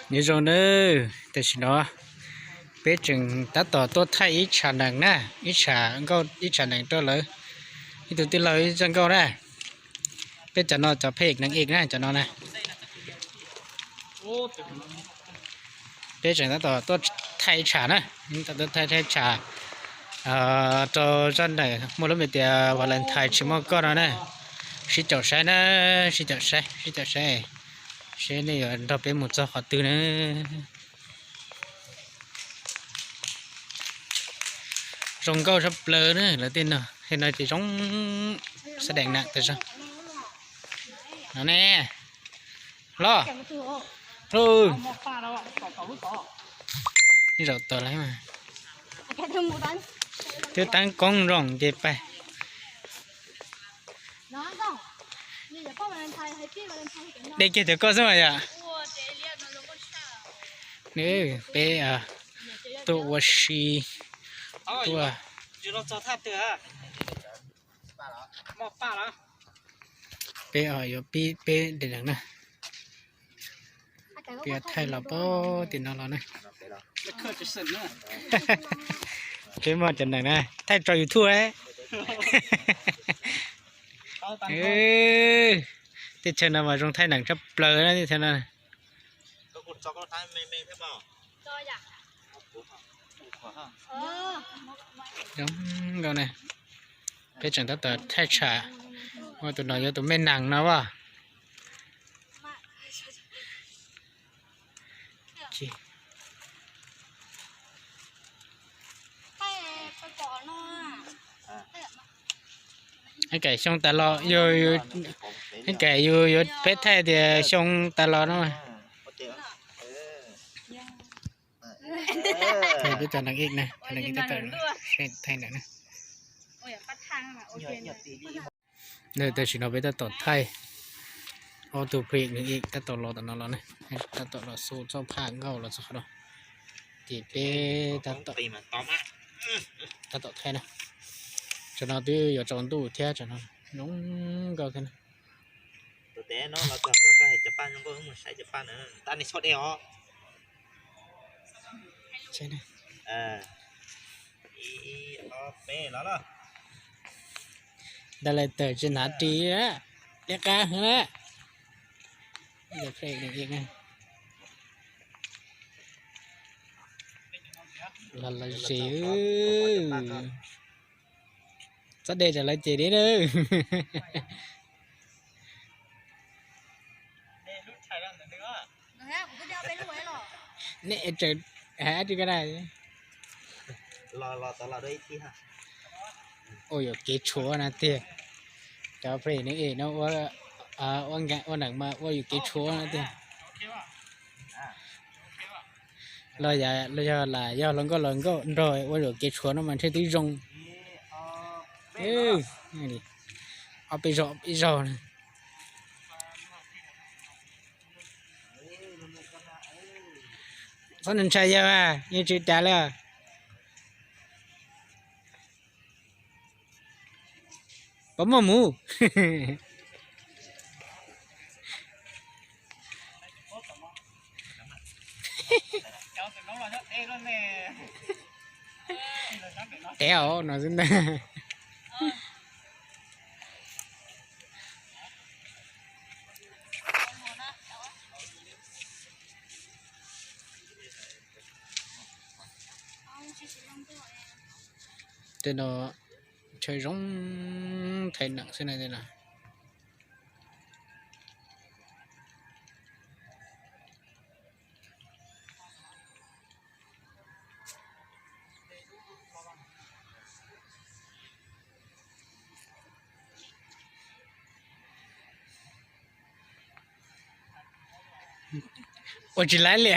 Nyob zoo nawb, tam sim no peb tseem tab tom tuaj thaij ib tshav nees na, ib tshav nkauj ib tshav nees rau lawv, ib tug tij laug ib txoj nkauj na. Peb cov no cov pheej nees ib na, cov no na. Peb tseem tab tom tuaj thaij ib tshav na, tab tom tuaj thaij thaij tshav rau zaj nees muaj lub npe tias Valentine tsis muaj koj no na. Sib caum saib na, sib caum saib, sib caum saib, seb nej yuav nrog peb mus txog qhov twg na. Zoo nkauj tshaj plaws na, lawv tej no, tej no ces zoo sab dees na tas zog. No ne, los, zaum tod lawm mas. Twb teeb koob zoo ces pais. De kiag cov koj xwb mas yom. Peb tuaj ua si, tuaj. Peb yuav pib peb de nees na. Peb thaij los pab tim no los na. Peb muaj cov nees na, thaij tso YouTube. Teb chaws no mas zoo thaij nees tshaj plaws na teb chaws no. Zoo nkauj na. Peb tseem tab tom thaij tshav, ua tus no yuav tus me nees no as. Ib kaim xyoo tas los yus, ib kaim yus yuav peb thaij tias xyoo tas los no. Peb cov nees ib na, cov nees ib tab tom thaij ntawm na. Tam sim no peb tab tom thaij ob tug pheej nees ib tab tom los tom no los na, tab tom los xu txoj phaj nkauj los txog qhov no. Ces peb tab tom thaij na. Tam no twb yuav tsaus ntuj thiab, tam no zoo nkauj thiab na. Ntawd lawv tawm tsis hnav ris, liab qab heev na. Los los zes, txhob de tsam lawv cem dib na. Nej tseem hais dab tsi ko na. Ua yuam kev tshuav no tiag. Cov pheej nees ib no ua nees mas ua yuam kev tshuav no tiag. Los yog lam yog hluas nkauj hluas nkauj nrog ua yuam kev tshuav no mas ntshe twb zoo. Ob peb zaug peb zaug na. Txhob ntshai yawg, yeej tsis cas li. Puas muaj mus? Tev no xwb ntag. Tej no chaw zoo thaij nees xwb na tej no. Ua tsis laib li.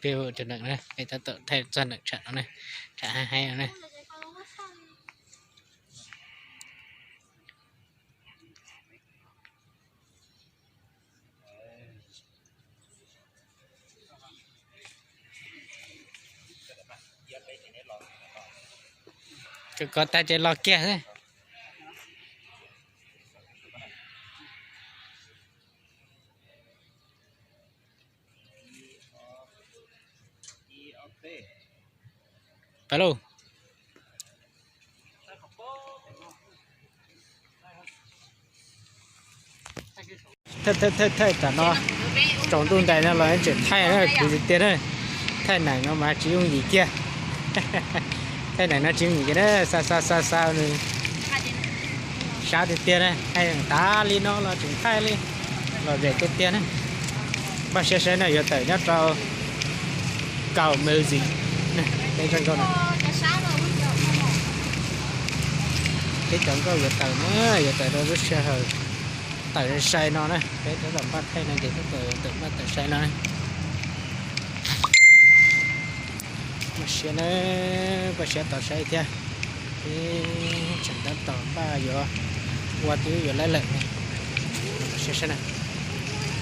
Peb ua cov nees na, peb tab tom thaij txog nees tsam no na, tsam haib haib no na. Kov tag ces los kiag xwb. Pais lauj. Thaij thaij thaij thaij tam no, tsaus ntuj ntais no los tseem thaij na, khwv tiag tiag na. Thaij neem no mas tsis yooj yim kiag. Thaij neem no tsis yooj yim kiag na, xa xa xa xa nws sab tiag tiag na, thaij tas li no los tseem thaij li, lom zem tiag tiag na. Npaj siab saib no yuav tawm nyob rau Kaus Music, peb cov nkauj no, peb cov nkauj yuav tawm na, yuav tawm rau lub sij hawm tawm sai no na, peb tab tom npaj thaij no ces tab tom tawm npaj tawm sai no na. Npaj siab na, npaj siab tos saib thiab. Peb tseem tab tom npaj yuav ua twb yuav laib lawm. Siab saib na.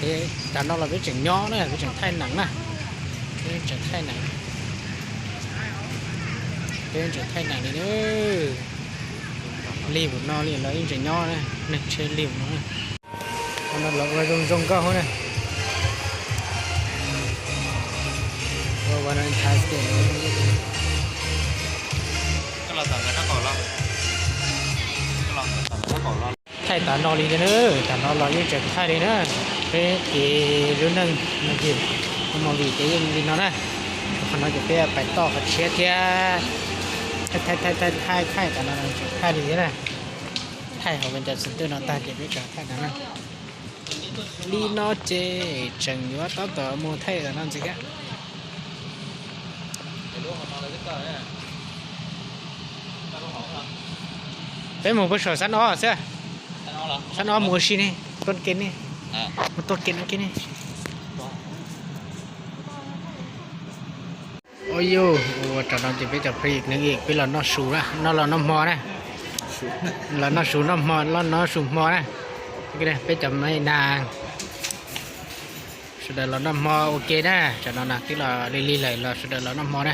Peb tas no los peb tseem nyob na, peb tseem thaij neem na. Peb tseem thaij neem, peb tseem thaij neem li na. Lig mus no li los yeej tseem nyob na, neeg tsheb lig mus no. Qhov no los ua zoo zoo nkauj hauv na. Ua Valentine Day. Thaij tas no li na, tas no los yeej tseem thaij li na. Peb kev lub neej no ces movie ces yeej li no na. Qhov no ces peb pais toj qhov tshiab thiab. Thaij thaij thaij thaij thaij tas no tseem thaij li thiab na. Thaij hauv Valentine Day no tag ces peb tseem thaij tas na. Li no ces tseem yuav tab tom mus thaij tas no ntxiv thiab. Peb mus puag saum xab ob xwb. Xab ob mus ua si ne, tuaj ke ne, mus tuaj ke no ke ne. Ua yus ua tsam no ces peb cov phooj ywg peb los noj su na, noj los noj hmo na, los noj su noj hmo, los noj su hmo na. Peb cov me nas sawv daws los noj hmo ua ke na, tsam no na twb los lig lig lawm los sawv daws los noj hmo na.